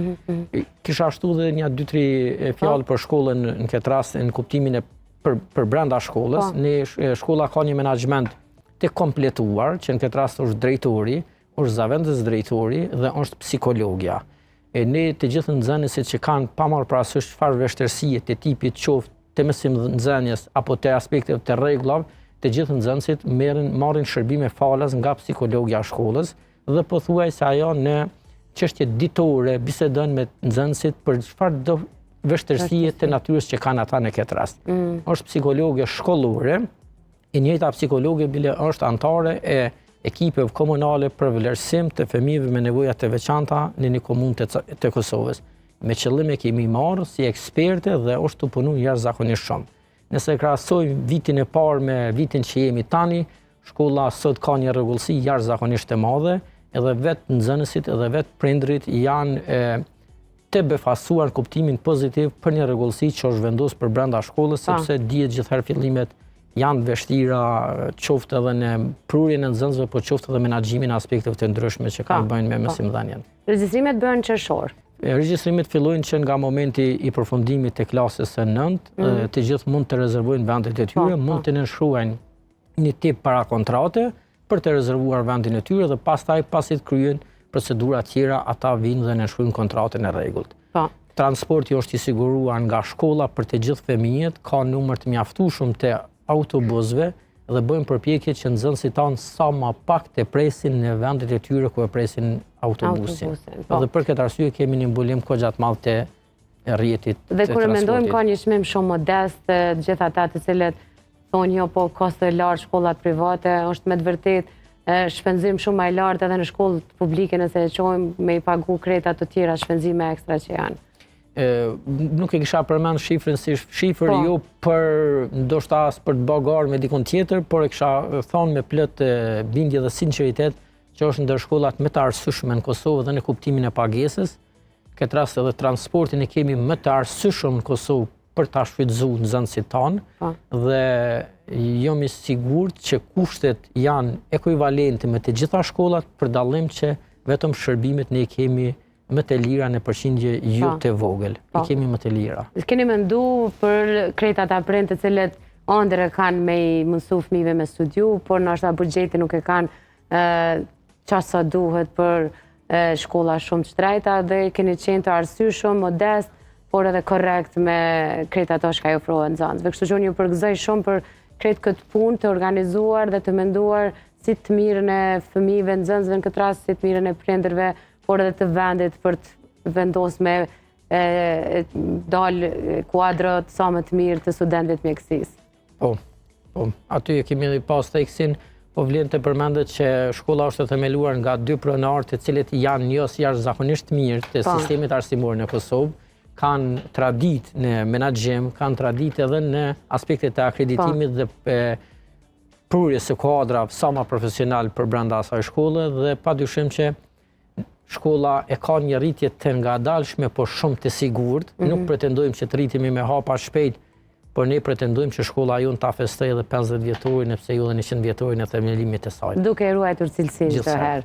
Mhm. Kisha shtu dhe nja 2-3 fjalë për shkollën në këtë rast në kuptimin e për, për brenda shkollës. Po. Ne shkolla ka një menaxhment të kompletuar, që në këtë rast është drejtori, është zavendës drejtori dhe është psikologja. E ne të gjithë nxënësit që kanë pa marrë parasysh çfarë vështirësie të tipit qoftë të mësim nxënies apo të aspekteve të rregullave, të gjithë nxënësit merrin marrin shërbime falas nga psikologja e shkollës dhe pothuajse ajo në çështje ditore bisedon me nxënësit për çfarëdo vështirësie të natyrës që kanë ata në këtë rast. Mm. Është psikologe shkollore, e njëjta psikologe bile është anëtare e ekipeve komunale për vlerësim të fëmijëve me nevoja të veçanta në një komunë të, të Kosovës. Me qëllim e kemi marrë si eksperte dhe është tu punu jashtëzakonisht shumë. Nëse krahasojmë vitin e parë me vitin që jemi tani, shkolla sot ka një rregullsi jashtëzakonisht të madhe, edhe vetë nxënësit edhe vetë prindërit janë e, të befasuar në kuptimin pozitiv për një rregullsi që është vendosur për brenda shkollës, sepse dihet gjithherë fillimet janë vështira, qoftë edhe në prurjen e nxënësve, po qoftë edhe menaxhimin e aspekteve të ndryshme që kanë të bëjnë me mësimdhënien. Regjistrimet bëhen qershor. Regjistrimet fillojnë që nga momenti i përfundimit të klasës së 9, mm. të gjithë mund të rezervojnë vendet e tyre, po, mund po. të nënshkruajnë një tip para kontrate për të rezervuar vendin e tyre dhe pastaj pasi të kryhen procedurat tjera, ata vijnë dhe nënshkruajnë kontratën e rregullt. Po. Transporti është i siguruar nga shkolla për të gjithë fëmijët, ka numër të mjaftueshëm të autobusëve dhe bëjmë përpjekje që nxënësit tanë sa ma pak të presin në vendet e tyre ku e presin autobusin. autobusin po. Dhe për këtë arsye kemi një mbulim goxha të madh të rrjetit të Dhe kur e mendojmë ka një çmim shumë modest, të gjithë ata të cilët thonë jo po kosto e lartë shkollat private, është me të vërtet shpenzim shumë ma i lartë edhe në shkollë publike nëse e çojmë me i pagu krejt ato tjera shpenzime ekstra që janë. E, nuk e kisha përmend shifrën si shifër, po. jo për ndoshta as për të bërë garë me dikon tjetër, por e kisha thonë me plot bindje dhe sinqeritet që është ndër shkollat më të arsyeshme në Kosovë dhe në kuptimin e pagesës. Këtë rast edhe transportin e kemi më të arsyeshëm në Kosovë për ta shfrytëzuar nxënësit tanë po. dhe jam i sigurt që kushtet janë ekuivalente me të gjitha shkollat për dallim që vetëm shërbimet ne kemi më të lira në përqindje jo po. të vogël. I po. kemi më të lira. Keni mendu për krejt ata prind të cilët ëndërr e kanë me i mundësu fëmijëve me studiu, por ndoshta buxhetin nuk e kanë qaq sa duhet për shkolla shumë të shtrejta dhe keni qenë të arsyeshëm, modest, por edhe korrekt me krejt ato çka i ofrohen nxënësve. Kështu që unë ju përgëzoj shumë për krejt këtë punë të organizuar dhe të menduar si të mirën e fëmijëve, nxënësve në këtë rast, si të mirën e prindërve, por edhe të vendit për të vendosë me dalë kuadrot sa më të mirë të studentëve të mjekësisë. Po, po, aty e kemi edhe pas theksin, po vlen të përmendet që shkolla është e themeluar nga dy pronarë të cilët janë njohës jashtëzakonisht të mirë të po. sistemit arsimor në Kosovë, kanë traditë në menaxhim, kanë traditë edhe në aspektet e akreditimit po. dhe prurjes së kuadrave sa ma profesional për brenda asaj shkolle dhe pa dyshim që shkolla e ka një rritje të ngadalshme, por shumë të sigurt. Mm -hmm. Nuk pretendojmë që të rritemi me hapa shpejt, por ne pretendojmë që shkolla jonë ta festojë edhe 50 vjetorin, e pse jo edhe 100 vjetorin e themelimit të saj. Duke e ruajtur cilësinë çdo herë.